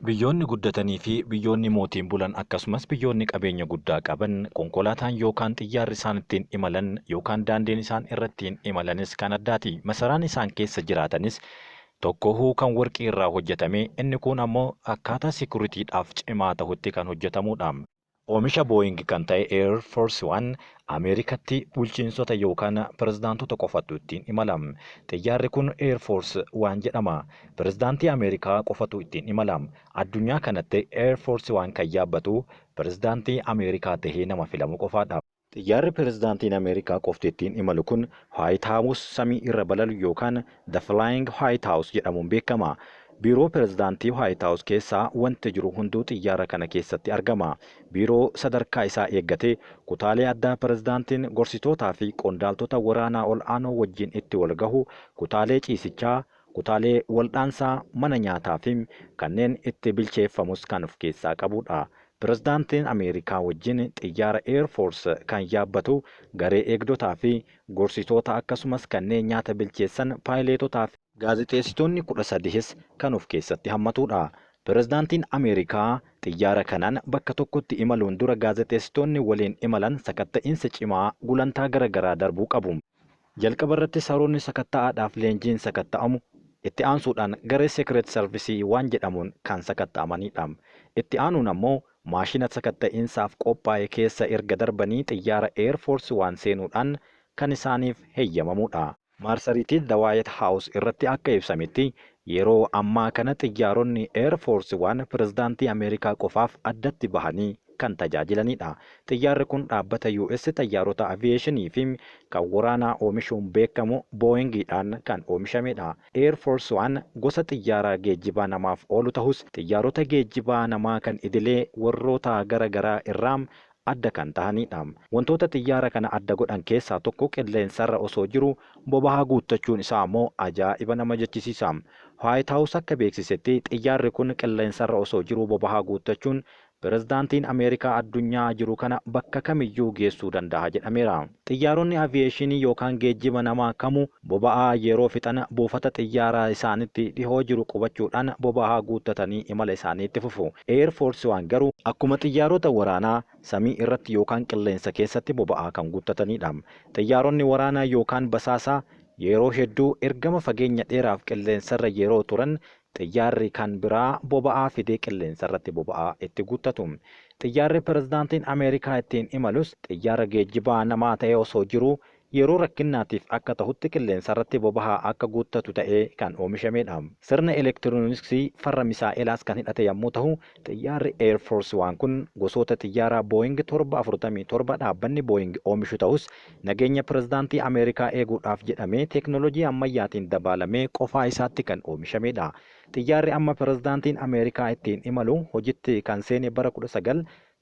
Biyyoonni guddatanii fi biyyoonni mootiin bulan akkasumas biyyoonni qabeenya guddaa qaban konkolaataan yookaan xiyyaarri isaan ittiin imalan yookaan daandiin isaan irrattiin imalanis kan addaati. Masaraan isaan keessa jiraatanis tokkohuu kan warqii irraa hojjetame, inni kun ammoo akkaataa security-dhaaf cimaa tahutti kan hojjetamudha. Oomisha Boeing kan ta'e Air Force One Ameerikatti bulchiinsota yookaan pirezidaantota qofattu ittiin imala. Xiyyaarri kun Air Force One jedhama. Pirezidaantii Ameerikaa qofatu ittiin imala. Addunyaa kanatti Air Force One kan yaabbatu pirezidaantii Ameerikaa tahee nama filamu qofaadha. Xiyyaarri pirezidaantiin Ameerikaa qofti ittiin imalu kun White House samii irra balalu yookaan The Flying White House jedhamuun beekama. Biiroo pirezidaantii White House keessaa wanti jiru hunduu xiyyaara kana keessatti argama. Biiroo sadarkaa isaa eeggate, kutaalee addaa pirezidaantiin gorsitootaa fi qondaaltota waraanaa ol aanoo wajjin itti wal gahu, kutaalee ciisichaa, kutaalee waldhaansaa, mana nyaataa fi kanneen itti bilcheeffamus kan of keessaa qabudha. Pirezidaantiin Ameerikaa wajjin xiyyaara Air Force kan yaabbatu garee eegdotaa fi gorsitoota akkasumas kanneen nyaata bilcheessan, paayileetotaa fi gaazexeessitoonni 13s kan of keessatti hammatudha. Pirezidaantiin Ameerikaa xiyyaara kanaan bakka tokkotti imaluun dura gaazexeessitoonni waliin imalan sakatta'iinsa cimaa gulantaa gara garaa darbuu qabu. Jalqaba irratti saroonni sakatta'aadhaaf leenjiin sakatta'amu, itti aansuudhaan garee Secret Service waan jedhamuun kan sakatta'amanidha. Itti aanuun ammoo maashina sakatta'iinsaaf qophaa'e keessa erga darbanii xiyyaara Air Force One seenuudhaan kan isaaniif heyyamamudha. Marsariitii The White House irratti akka ibsametti, yeroo ammaa kana xiyyaaronni Air Force One pirezidaantii Ameerikaa qofaaf addatti bahanii kan tajaajilanidha. Xiyyaarri kun dhaabbata US xayyaarota aviyeeshinii fi kan waraanaa oomishuun beekamu Boeing'dhaan kan oomishamedha. Air Force One gosa xiyyaaraa geejjibaa namaaf oolu tahus, xiyyaarota geejjibaa namaa kan idilee warroota gara garaa irraa adda kan tahanidha. Wantoota xiyyaara kana adda godhan keessaa tokko qilleensarra osoo jiru bobahaa guuttachuun isaa ammoo ajaa'iba nama jechisiisa. White House akka beeksisetti xiyyaarri kun qilleensarra osoo jiruu bobahaa guuttachuun pirezidaantiin Ameerikaa addunyaa jiru kana bakka kamiyyuu geessuu danda'a jedhameera. Xiyyaaronni aviyeeshinii yookaan geejjiba namaa kamuu boba'aa yeroo fixan buufata xiyyaaraa isaanitti dhihoo jiru qubachuudhaan boba'aa guuttatanii imala isaanii itti fufu. Air Force One garuu akkuma xiyyaarota waraanaa samii irratti yookaan qilleensa keessatti boba'aa kan guuttatanidha. Xiyyaaronni waraanaa yookaan basaasaa yeroo hedduu ergama fageenya dheeraaf qilleensarra yeroo turan xiyyaarri kan biraa boba'aa fidee qilleensarratti boba'aa itti guuttatu. Xiyyaarri pirezidaantiin Ameerikaa ittiin imalus xiyyaara geejjibaa namaa ta'ee osoo jiruu yeroo rakkinnaatiif akka tahutti qilleensarratti bobahaa akka guuttatu ta'ee kan oomishamedha. Sirna elektirooniksii farra misaa'elaas kan hidhate yammuu tahu, xiyyaarri Air Force One kun gosoota xiyyaaraa Boeing 747 dhaabbanni Boeing oomishu tahus, nageenya pirezidaantii Ameerikaa eeguudhaaf jedhamee teeknoolojii ammayyaatiin dabaalamee qofaa isaatti kan oomishamedha. Xiyyaarri amma pirezidaantiin Ameerikaa ittiin imalu hojitti kan seene bara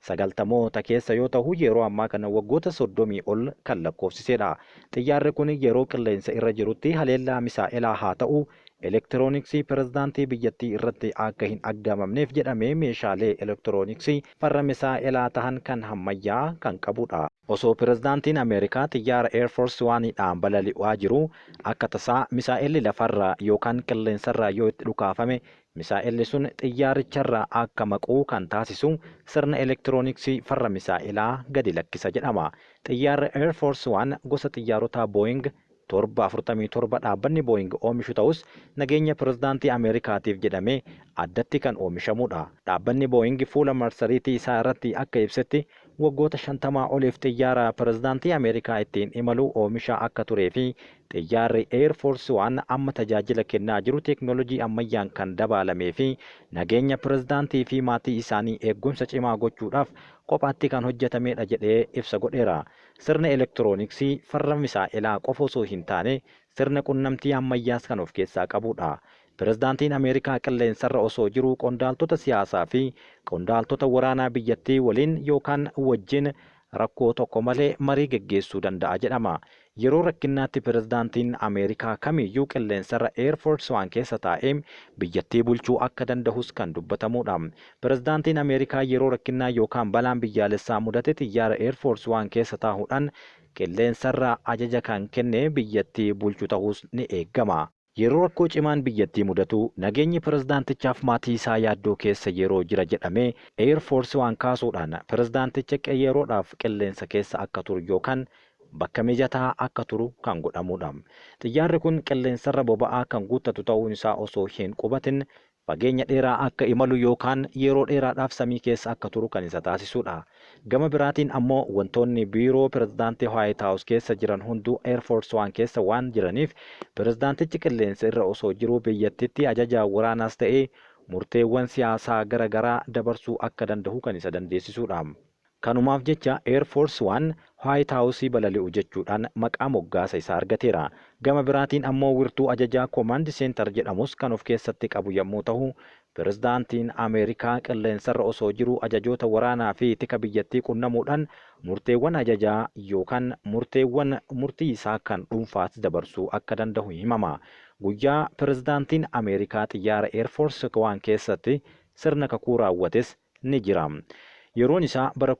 1990moota keessa yoo tahu, yeroo ammaa kana waggoota 30 ol kan lakkoofsisedha. Xiyyaarri kun yeroo qilleensa irra jirutti haleellaa misaa'elaa haa ta'u elektirooniksii pirezidaantii biyyattii irratti akka hin aggaamamneef jedhamee meeshaalee elektirooniksii farra misaa'elaa tahan kan hammayyaa kan qabudha. Osoo pirezidaantiin Ameerikaa xiyyaara Air Force One'dhaan balali'aa jiruu akka tasaa misaa'elli lafarraa yookaan qilleensarraa yoo itti dhukaafame, misaa'elli sun xiyyaaricharraa akka maqu kan taasisu sirna elektirooniksii farra misaa'elaa gadi lakkisa jedhama. Xiyyaarri Air Force One gosa xiyyaarotaa Boeing 747 dhaabbanni Boeing oomishu ta'us, nageenya pirezidaantii Ameerikaatiif jedhamee addatti kan oomishamudha. Dhaabbanni Boeing fuula marsariitii isaa irratti akka ibsetti, waggoota 50 oliif xiyyaara pirezidaantii Ameerikaa ittiin imalu oomishaa akka turee fi xiyyaarri Air Force One amma tajaajila kennaa jiru teeknoolojii ammayyaan kan dabaalamee fi nageenya pirezidaantii fi maatii isaanii eeggumsa cimaa gochuudhaaf kophaatti kan hojjetamedha jedhee ibsa godheera. Sirna elektirooniksii farra misaa'elaa qofa osoo hin taane sirna qunnamtii ammayyaas kan of keessaa qabudha. Pirezidaantiin Ameerikaa qilleensarra osoo jiruu qondaaltota siyaasaa fi qondaaltota waraanaa biyyattii waliin yookaan wajjin rakkoo tokko malee marii geggeessuu danda'a jedhama. Yeroo rakkinnaatti pirezidaantiin Ameerikaa kamiyyuu qilleensarra Air Force One keessa taa'ee biyyattii bulchuu akka dandahus kan dubbatamudha. Pirezidaantiin Ameerikaa yeroo rakkinnaa yookaan balaan biyyaalessaa mudate xiyyaara Air Force One keessa taahuudhaan qilleensarraa ajaja kan kenne biyyattii bulchu tahuus ni eegama. Yeroo rakkoo cimaan biyyattii mudatu, nageenyi pirezidaantichaaf maatii isaa yaaddoo keessa yeroo jira jedhamee Air Force One kaasuudhaan pirezidaanticha yeroodhaaf qilleensa keessa akka turu yookaan bakka mijataa akka turu kan godhamudha. Xiyyaarri kun qilleensarra boba'aa kan guuttatu ta'uun isaa osoo hin qubatin fageenya dheeraa akka imalu yookaan yeroo dheeraadhaaf samii keessa akka turu kan isa taasisudha. Gama biraatiin ammoo wantoonni biiroo pirezidaantii White House keessa jiran hunduu Air Force One keessa waan jiraniif, pirezidaantichi qilleensa irra osoo jiruu biyyattitti ajaja waraanaas ta'ee murteewwan siyaasaa gara garaa dabarsuu akka danda'u kan isa dandeessisudha. Kanumaaf jecha Air Force One White House balali'u jechuudhaan maqaa moggaasa isaa argateera. Gama biraatiin ammoo wirtuu ajajaa Command Center jedhamus kan of keessatti qabu yommuu ta'u, pirezidaantiin Ameerikaa qilleensarra osoo jiru ajajoota waraanaa fi tika biyyattii qunnamuudhaan murteewwan ajajaa yookaan murteewwan murtii isaa kan dhuunfaas dabarsuu akka danda'u himama. Guyyaa pirezidaantiin Ameerikaa xiyyaara Air Force One keessatti sirna kakuu raawwates ni jira. Yeroon isaa bara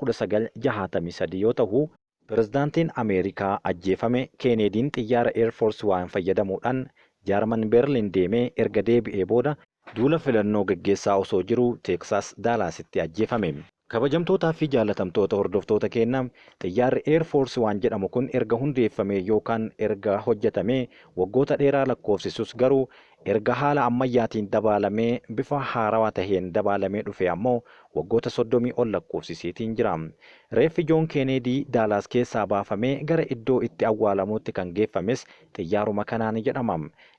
1963 yoo ta'u, pirezidaantiin Ameerikaa ajjeefame Keeneediin xiyyaara Air Force One fayyadamuudhaan Jaarman Berlin deemee erga deebi'ee booda duula filannoo gaggeessaa osoo jiru Teeksaas Daalaasitti ajjeefame. Kabajamtootaa fi jaalatamtoota hordoftoota keenya, xiyyaarri Air Force One jedhamu kun erga hundeeffame yookaan erga hojjetamee waggoota dheeraa lakkoofsisus, garuu erga haala ammayyaatiin dabaalamee bifa haarawaa taheen dabaalamee dhufe ammoo waggoota 30 ol lakkoofsiseetiin jira. Reeffi Joon Keeneedii Daalaas keessaa baafamee gara iddoo itti awwaalamuutti kan geeffames xiyyaaruma kanaan jedhama.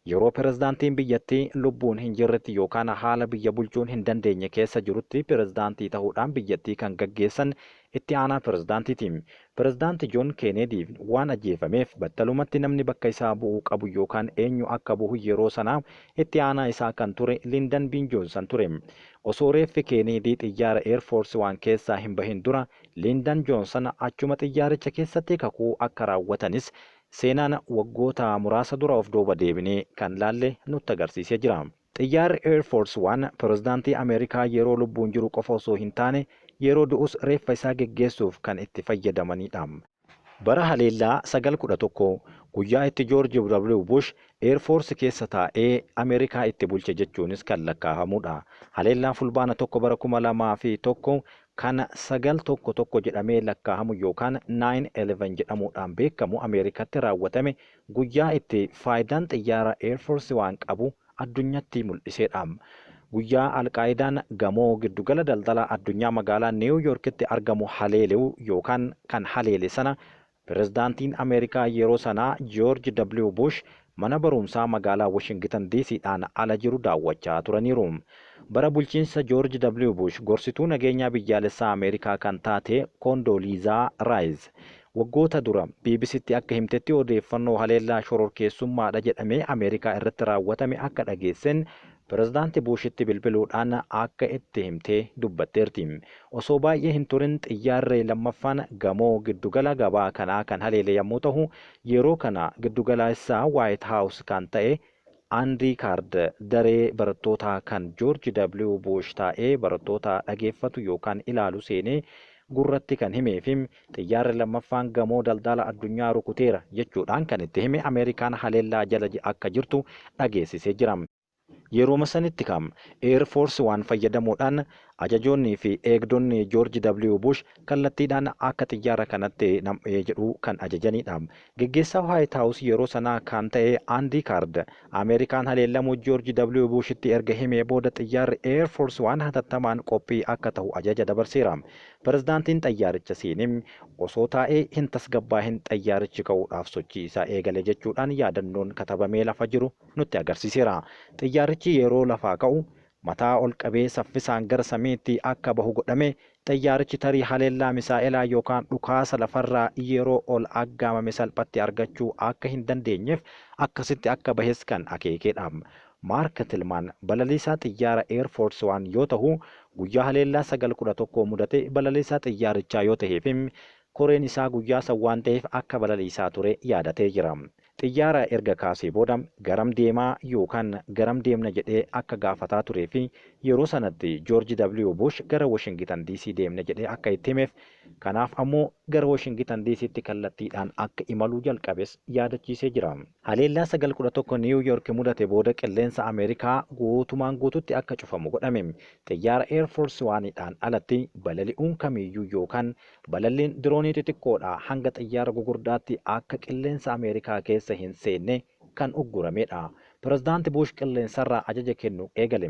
Yeroo pirezidaantiin biyyattii lubbuun hin jirretti yookaan haala biyya bulchuun hin dandeenye keessa jirutti pirezidaantii ta'uudhaan biyyattii kan gaggeessan itti aanaa pirezidaantiiti. Pirezidaanti Joon Keeneedii waan ajjeefameef battalumatti namni bakka isaa bu'uu qabu yookaan eenyu akka bu'u yeroo sanaa itti aanaa isaa kan ture Lindan B. Joonsan ture. Osoo reeffi Keeneedii xiyyaara Air Force One keessaa hin bahin dura Lindan Joonsan achuma xiyyaaricha keessatti kakuu akka raawwatanis seenaan waggoota muraasa dura of duuba deebinee kan laalle nutti agarsiisee jira. Xiyyaarri Air Force One pirezidaantii Ameerikaa yeroo lubbuun jiru qofa osoo hin taane yeroo du'us reeffa isaa geggeessuuf kan itti fayyadamanidha. Bara haleellaa 9/11, guyyaa itti George W. Bush Air Force keessa taa'ee Ameerikaa itti bulche jechuunis kan lakkaa'amudha. Haleellaa Fulbaana 1 bara 2001 kan 9/11 jedhamee lakkaa'amu yookaan 9/11 jedhamuudhaan beekamu Ameerikaatti raawwatame guyyaa itti faayidaan xiyyaara Air Force One qabu addunyatti mul'isedha. Guyyaa Alqaayidaan gamoo giddugala daldala addunyaa magaalaa Niiw Yoorkitti argamu haleele'u yookaan kan haleele sana pirezidaantiin Ameerikaa yeroo sanaa George W. Bush mana barumsaa magaalaa Washington DCdhaan ala jiru daawwachaa turaniiru. Bara bulchiinsa George W. Bush gorsituu nageenyaa biyyaalessaa Ameerikaa kan taate Kondooliizaa Raayiz waggoota dura BBCtti akka himtetti, odeeffannoo haleellaa shororkeessummaadha jedhamee Ameerikaa irratti raawwatame akka dhageessen pirezidaanti Bushitti bilbiluudhaan akka itti himtee dubbatteerti. Osoo baay'ee hin turin xiyyaarri lammaffaan gamoo giddugala gabaa kanaa kan haleele yommuu ta'u, yeroo kana giddugala isaa White House kan ta'e Andii Kaard daree barattootaa kan George W. Bush taa'ee barattoota dhageeffatu yookaan ilaalu seenee gurratti kan himee fi xiyyaarri lammaffaan gamoo daldala addunyaa rukuteera jechuudhaan kan itti hime, Ameerikaan haleellaa jala akka jirtu dhageessisee jira. Yeroo sanitti kam Air Force One fayyadamuudhaan ajajoonnii fi eegdonni George W. Bush kallattiidhaan akka xiyyaara kanatti nam'ee jedhu kan ajajanidha. Geggeessaa White House yeroo sanaa kan ta'e Andy Card Ameerikaan haleellamuu George W. Bushitti erga himee booda xiyyaarri Air Force One hatattamaan qophii akka ta'u ajaja dabarseera. Pirezidaantiin xayyaaricha seenee osoo taa'ee hin tasgabbaahin xayyaarichi ka'uudhaaf sochii isaa eegale jechuudhaan yaadannoon katabamee lafa jiru nutti agarsiiseera. Xiyyaarichi yeroo lafaa ka'u mataa ol qabee saffisaan gara samiitti akka bahu godhame. Xayyaarichi tarii haleellaa misaa'elaa yookaan dhukaasa lafarraa yeroo ol aggaamame salphatti argachuu akka hin dandeenyeef akkasitti akka bahes kan akeekedha. Maark Tilmaan balaliisaa xiyyaara Air Force One yoo ta'u, guyyaa haleellaa 9/11 mudate balaliisaa xiyyaarichaa yoo ta'ee fi koreen isaa guyyaa san waan ta'eef akka balaliisaa ture yaadatee jira. Xiyyaara erga kaasee booda garam deemaa yookaan garam deemna jedhee akka gaafataa turee fi yeroo sanatti George W. Bush gara Washington DC deemne jedhee akka itti himeef, kanaaf ammoo gara Washingitan DC'tti kallattiidhaan akka imaluu jalqabes yaadachiisee jira. Haleellaa 9 11 Niiw Yoork mudate booda qilleensa Ameerikaa guutumaan guututti akka cufamu godhame. Xiyyaara Air Force One'dhaan alatti balali'uun kamiiyyuu yookaan balalliin diroonii xixiqqoodhaa hanga xiyyaara gugurdaatti akka qilleensa Ameerikaa keessa hin seenne kan ugguramedha. Pirezidaanti Bush qilleensarraa ajaja kennu eegale.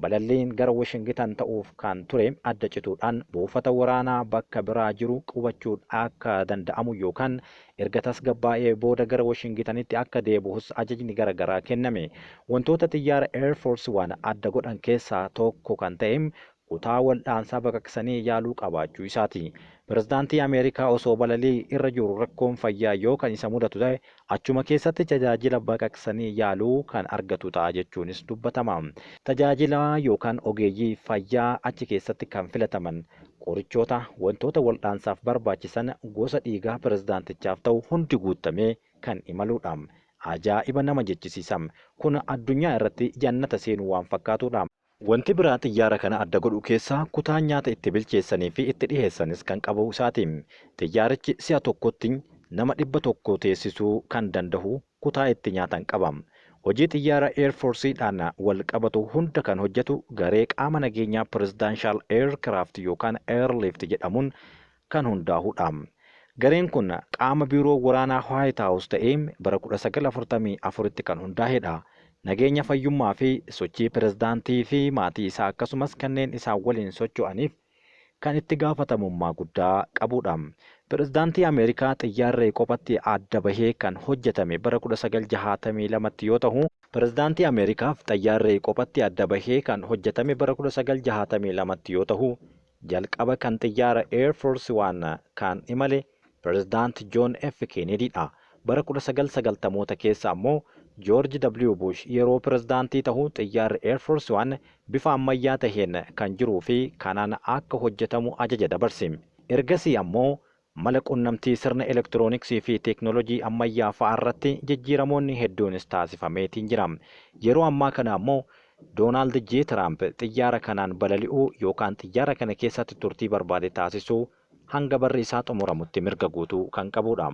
Balalliin gara Washingitan ta'uuf kan ture adda cituudhaan buufata waraanaa bakka biraa jiru qubachuun akka danda'amu yookaan erga tasgabbaa'ee booda gara Washingitanitti akka deebi'us ajajni garaagaraa kenname. Wantoota xiyyaara Air Force One adda godhan keessaa tokko kan ta'e kutaa waldhaansaa baqaqsanii yaaluu qabaachuu isaati. Pirezidaantii Ameerikaa osoo balalii irra jiru rakkoon fayyaa yoo kan isa mudatu ta'e, achuma keessatti tajaajila baqaqsanii yaaluu kan argatu ta'a jechuunis dubbatama. Tajaajila yookaan ogeeyyii fayyaa achi keessatti kan filataman, qorichoota, wantoota waldhaansaaf barbaachisan, gosa dhiigaa pirezidaantichaaf ta'u hundi guutamee kan imaludha. Ajaa'iba nama jechisiisa. Kun addunyaa irratti jannata seenuu waan fakkaatudha. Wanti biraa xiyyaara kana adda godhu keessaa kutaa nyaata itti bilcheessanii fi itti dhiheessanis kan qabu isaati. Xiyyaarichi si'a tokkotti nama 100 teessisuu kan danda'u kutaa itti nyaatan qaba. Hojii xiyyaara Air Force'dhaan wal qabatu hunda kan hojjetu garee qaama nageenyaa Presidential Aircraft yookaan Airlift jedhamuun kan hundaa'udha. Gareen kun qaama biiroo waraanaa White House ta'ee bara 1944tti kan hundaa'edha. Nageenya, fayyummaa fi sochii pirezidaantii fi maatii isaa akkasumas kanneen isaan waliin socho'aniif kan itti gaafatamummaa guddaa qabudha. Pirezidaantii Ameerikaa xiyyaarri qophatti adda bahee kan hojjetame bara 1962tti yoo ta'u, Pirezidaantii Ameerikaaf xayyaarri qophatti adda bahee kan hojjetame bara 1962tti yoo ta'u, jalqaba kan xiyyaara Air Force One kan imale Pirezidaant John F. Kennedy'dha. Bara 1990moota keessa ammoo George W. Bush yeroo pirezidaantii ta'u xiyyaarri Air Force One bifa ammayyaa taheen kan jiruu fi kanaan akka hojjetamu ajaja dabarse. Ergasii ammoo mala qunnamtii, sirna elektirooniksii fi teeknoolojii ammayyaa fa'a irratti jijjiiramoonni hedduunis taasifameetiin jira. Yeroo ammaa kana ammoo Doonaald J. Tiraamp xiyyaara kanaan balali'uu yookaan xiyyaara kana keessatti turtii barbaade taasisuu hanga barri isaa xumuramutti mirga guutuu kan qabudha.